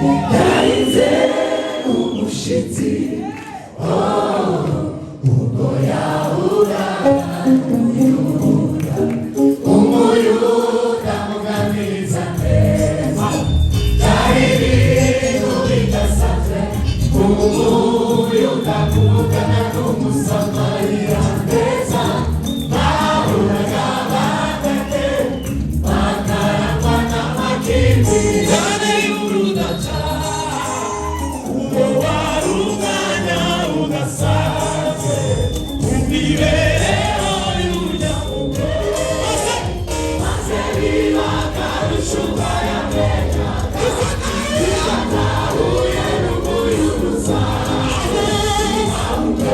Yahinze umushitsi, ubwo yahura n'Umuyuda, Umuyuda muganiriza neza. Byari ibintu bidasanzwe Umuyuda kuvugana n'Umusamariya neza. Bahuraga bagate, bakarangwa n'amakimbirane y'urudaca. Uwo wari umwanya udasanzwe mu mibereho y'urya mugore, maze biba akarusho ubwo yamenyaga adahuye n'Umuyuda usanzwe, ahubwo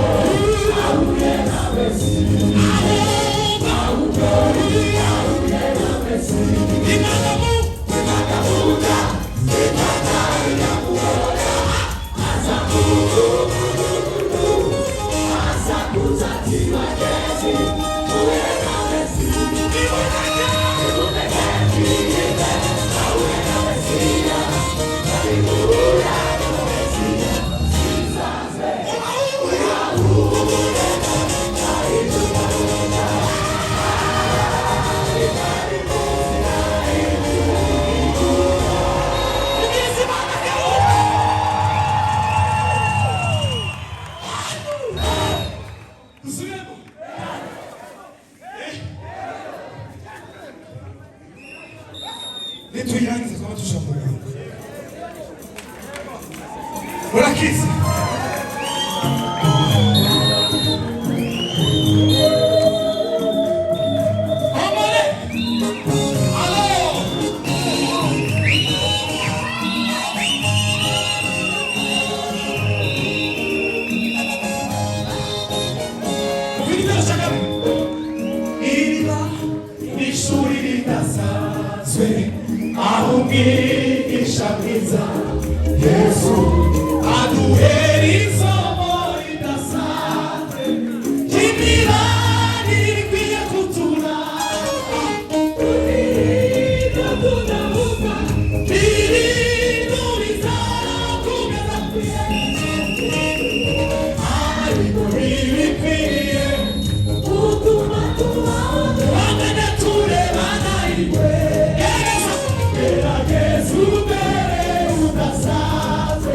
ahuye na Mesiya, ahubwo ahuye na Mesiya. Imana mu Imana iramuhora, aza mu asakuza ati: "Bagezi, mpuye na Mesiya, nimumeke ahuye na Mesiya, babihura na Mesiya sisanzwe uyahuye ahinduka." Dusubiremo. Nituyirangiza twaba tuja mu Rwanda. Murakize. Amore. Alo. Ufite igitero cya kabiri. Iriba ni ishuri ridasanzwe, aho umwigisha mwiza Yesu aduhera isomo ridasanzwe ry'imibanire ikwiye kuturanga. Turinda tudahuka ibintu bizakugeza ku ariko ntibikwiye Utuma tubaho Bangana turebana iwe. Gerageza, gerageza ubere udasanzwe.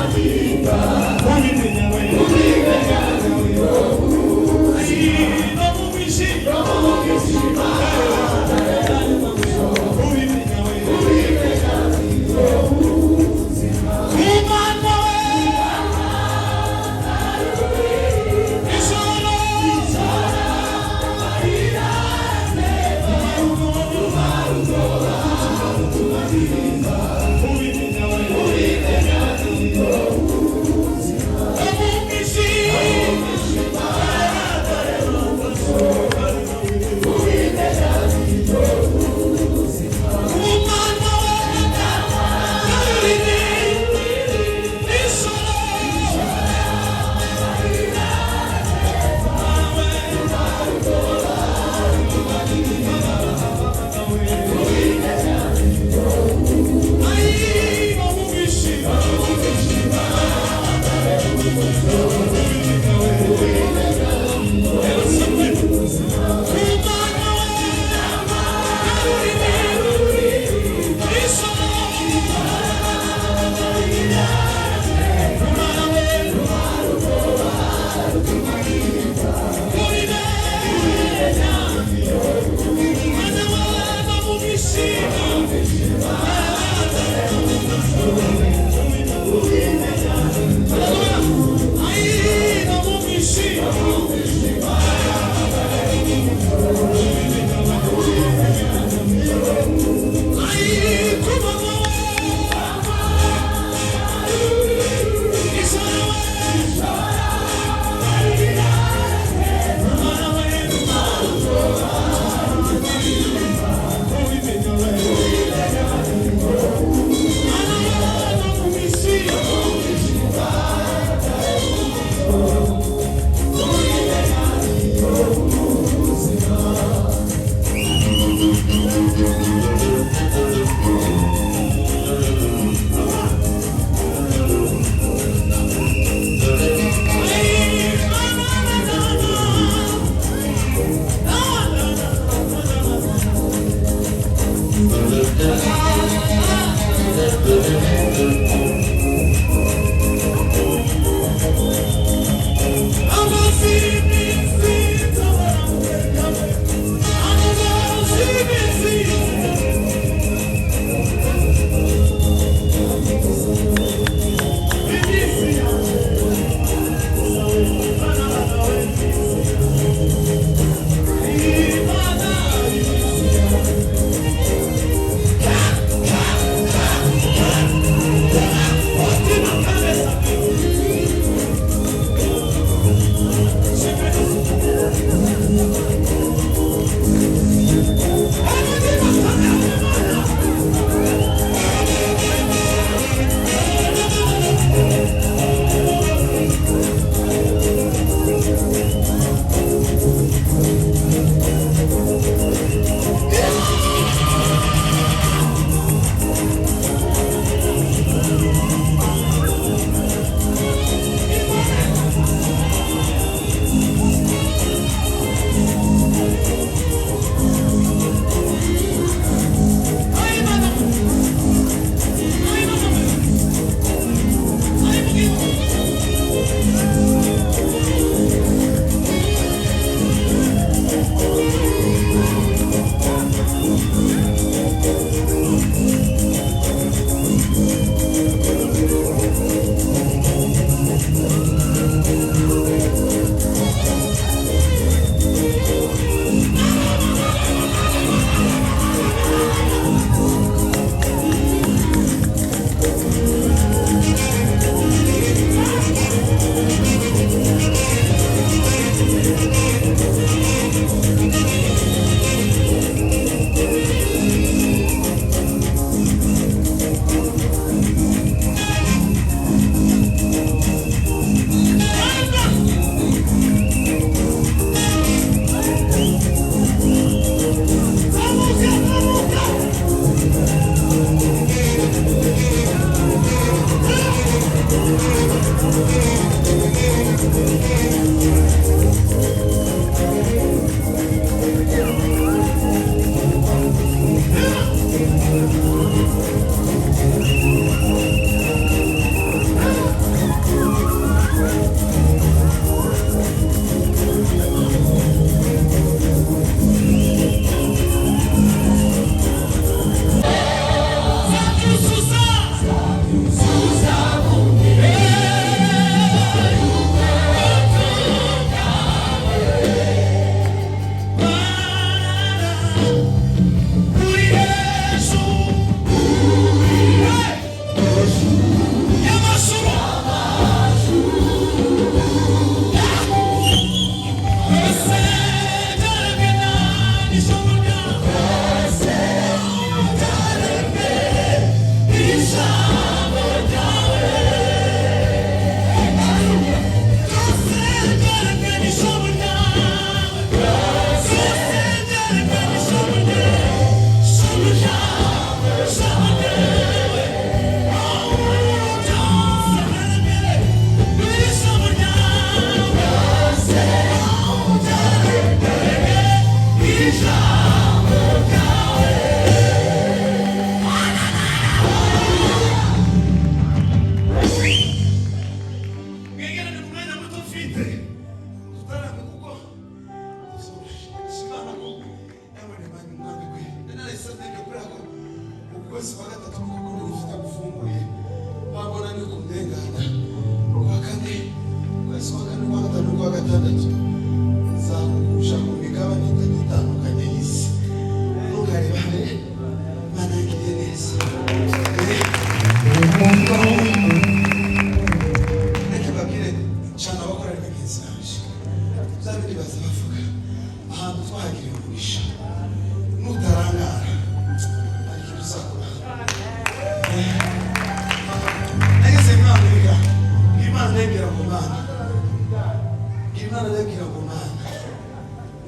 Ubimenya we, ubimenya we, no mu mwijima, ubimenya we, Kumana we, ijoro, ubimenya we, no mu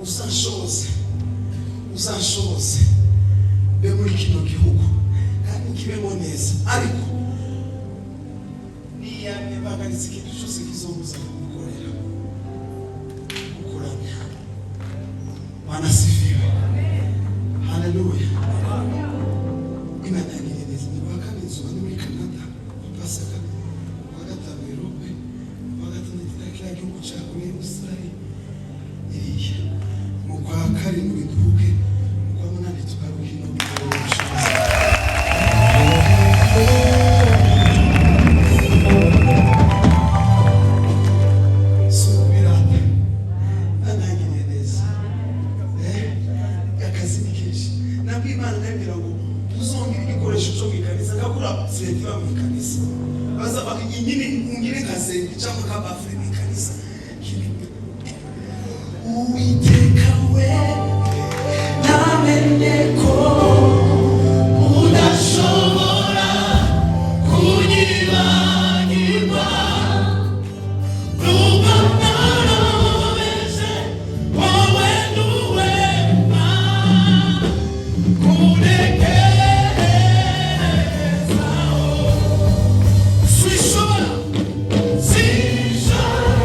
Uzanshoboze, uzanshoboze mbe muri kino gihugu kandi kibemo neza, ariko niyamye mpagaritse ikintu cyose kizombuza kugukorera, kukuramya. Bwana asifiwe, haleluya. Imana yagiriye neza. Ni kuwa kabiri nzuba ni muri Canada ku Pasaka, kuwa gatanu Europe, kuwa gatandatu kiriya gihugu cya kure, Australia iriya, mu kwa karindwi duhuke, mu kwa munani tugaruke ino ubushobozi. Si ukubirata, Imana yagiriye neza. Akazi ni kenshi. Nabwo Imana ndabwira ngo uzongere igikoresho cyo mu ikanisa, ngakura siretiba mu ikanisa, baza nyine ungire nka senti cyangwa ka bafure mu ikanisa. Uwiteka we, namenye ko udashobora kunyibagirwa, nubwo narobeje wowe ntuwema kurekerezaho. Sinshobora, sinshobora.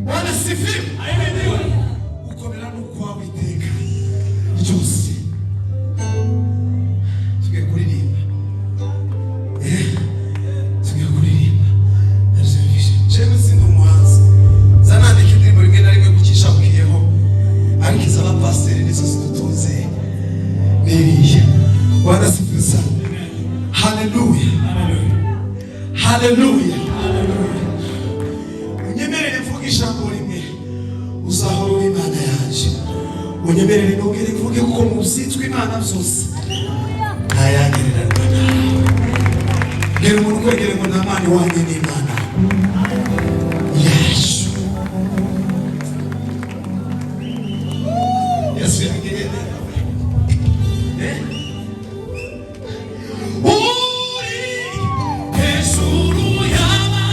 Bwana asifiwe. Gukomera ni ukwawe iteka ryose. Tugiye kuririmba. Tugiye kuririmba. Ndabyumvise. Jewe sindi umuhanzi, nza nandika indirimbo rimwe na rimwe kucishabukiyeho, ariko iz'abapasiteri nizo zidutunze n'iriya. Bwana asifiwe sana, haleluya, haleluya. Unyemerere mvuge ijambo rimwe: uzahora uri Imana yanje. Unyemerere nongere mvuge kuko mu byitwa Imana byose ntayagereranywa nawe. Bwira umuntu ukwegere ngo nta mana iwanye n'Imana yacu. Yesu yangiriye neza we. Uri hejuru y'aba.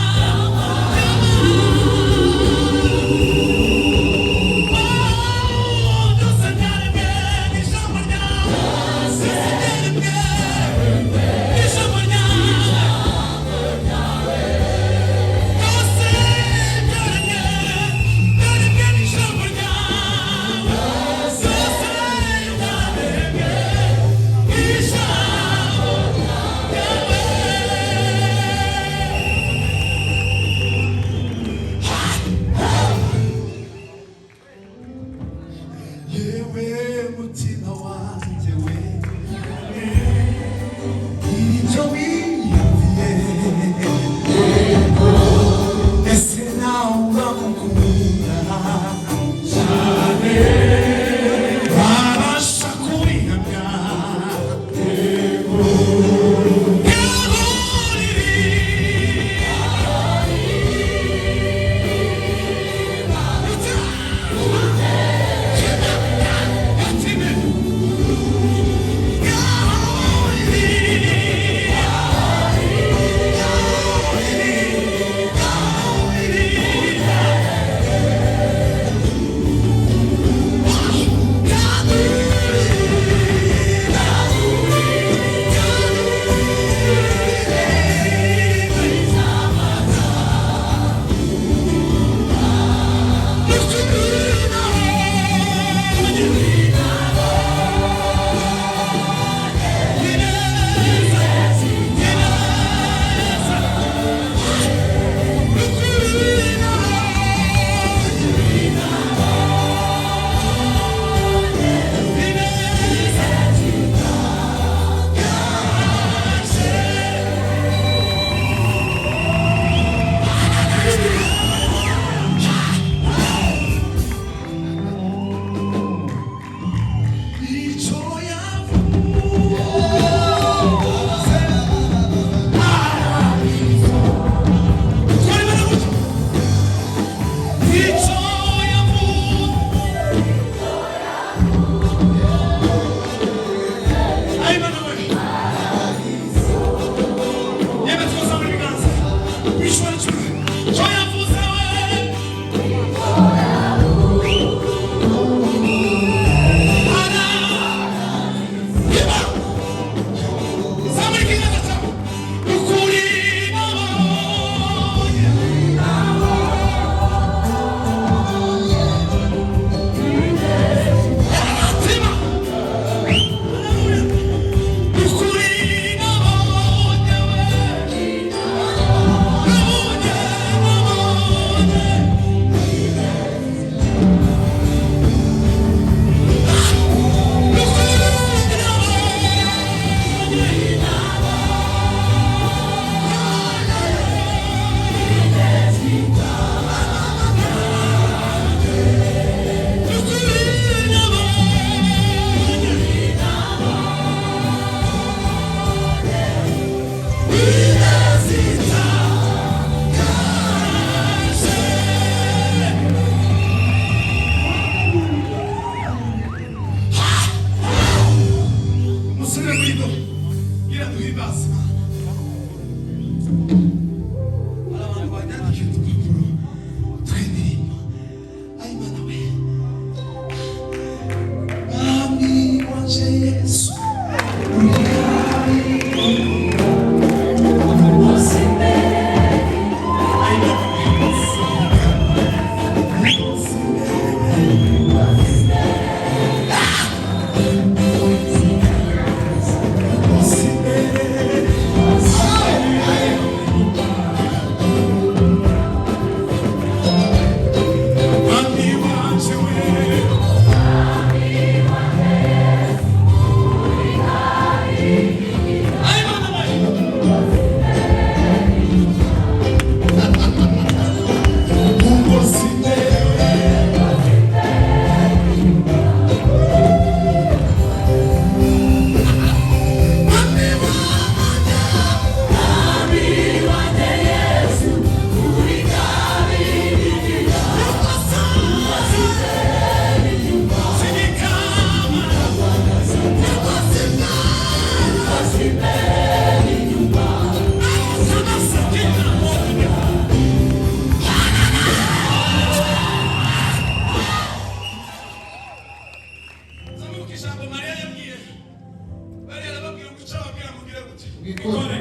Mugikore.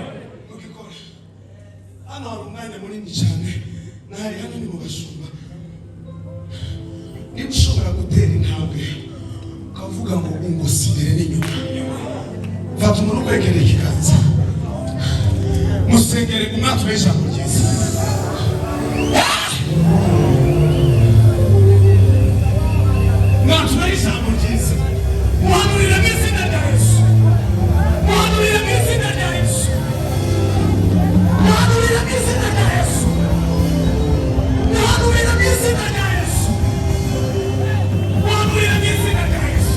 Mugikore. Hano hari umwanya munini cyane, nahari hano ni mu bashumba. Niba ushobora gutera intambwe ukavuga ngo ungosi imbere n'inyuma, fata umuntu ukwegereye ikiganza, musengere umwature ijambo ryiza. Mwature ijambo ryiza, muhanurire mu izina rya Yesu, muhanurire mu izina rya Yesu, muhanurire mu izina rya Yesu, muhanurire mu izina rya Yesu, muhanurire mu izina rya Yesu.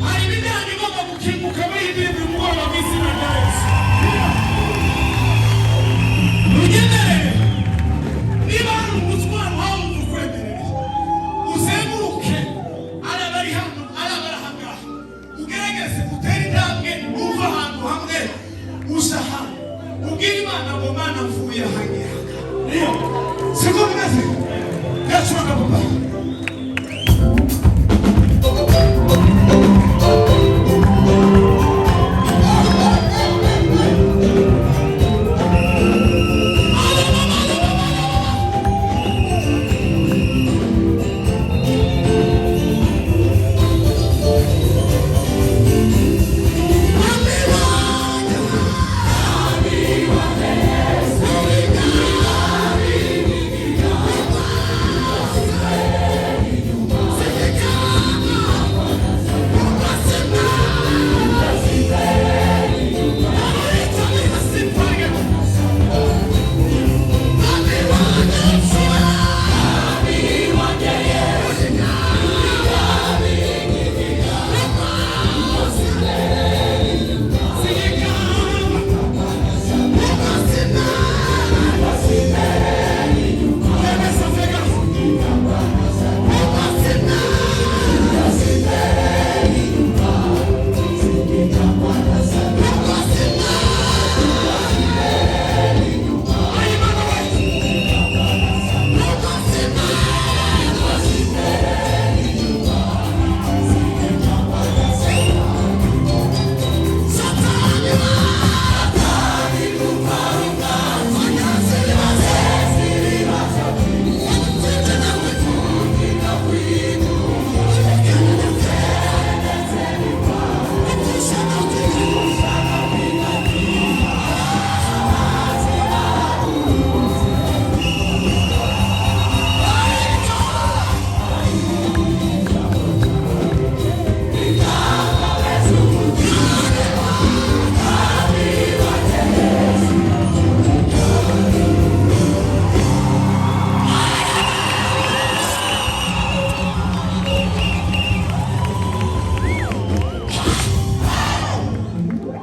Hari imiryango igomba gukinguka muri iyi ndirimbo uyu mugoroba mu izina rya Yesu. Rugenderere, niba hari umutwaro wawumva ukwemereye, uzenguruke, ari abari hano, ari abari ahangaha, ugerageze utere intambwe uva ahantu hamwe uza hano, ubwire Imana ngo Mana mvuye aha ngiye aha. Siko bimeze? Gacuranga papa.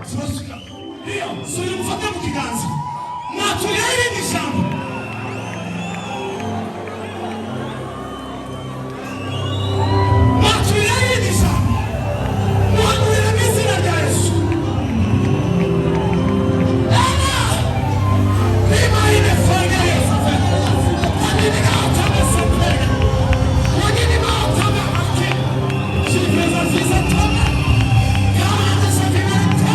Turasuka. Iyo, sura umufate mu kiganza. Mwaturiye irindi jambo. Mwaturiye irindi jambo. Muhanurire mu izina rya Yesu. Ena! Niba ine fenge Yesu. Kanini gatame sempege. Wagini batame ake. Shipeza ziza tame. Karate sakimete.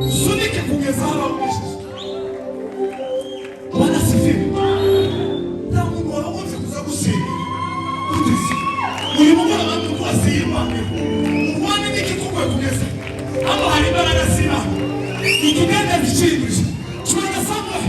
Usunike kugeza hano ugejeje. Bwana asifiwe. Nta muntu wagombye kuza gusenga uteze. Uyu mugoroba ni uko wasiyimane. Urwane n'ikikugoye kugeza. Hano hari imbaraga z'Imana. Ikidendezi cy'indwi. Curanga Samuel.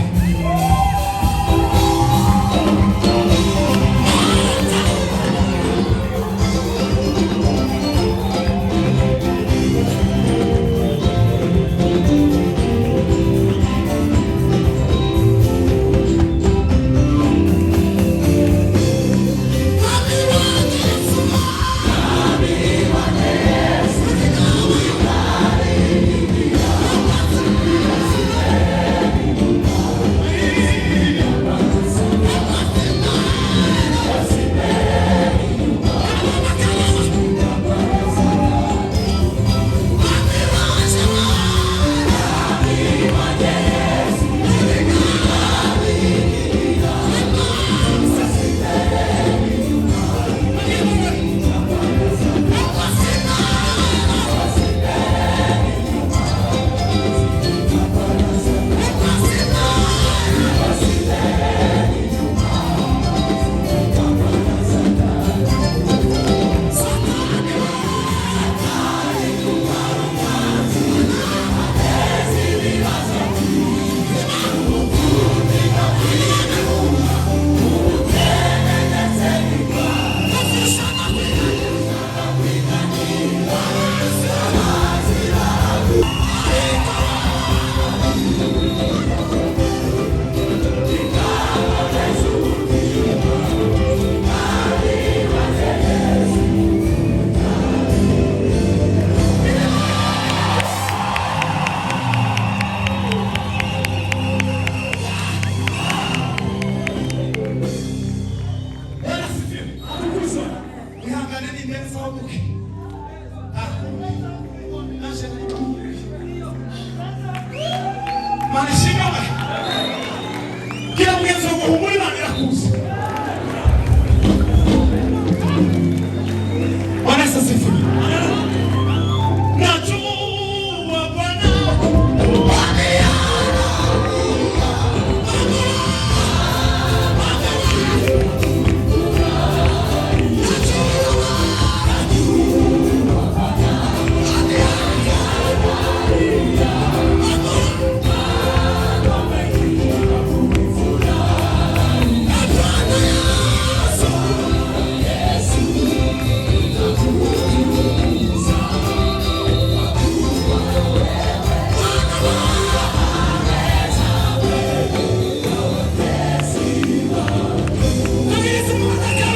Birenzaho buke. Naje nari. Mana ishimwe we. Gira mugenzi wawe humura, Imana irakuzi. Bwana Yesu asifiwe. Najua Bwana. Tugirize mu bataka.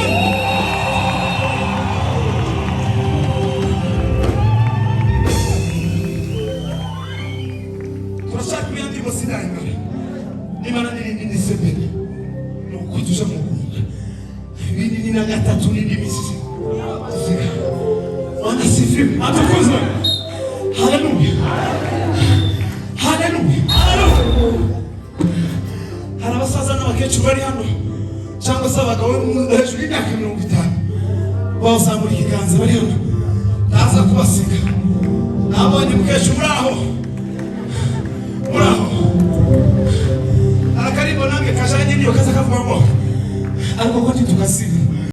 Turashaka iyo ndirimbo sinayimara, nimara n'irindi nisebere nuko tuje mu guhunga ibindi ni na gatatu n'indi misi. Bwana asifiwe. Atukuzwe. Haleluya, haleluya. Haleluya. Hari abasaza n'abakecuru bari hano cyangwa se abagabo hejuru y'imyaka 50, bazamura ikiganza, bari hano, ndaza kubasiga. Nabonye mukecuru muri aho, muri aho akarimbo nange kajanye niyo kaza kavuga ngo ariko ko ntitukasiga.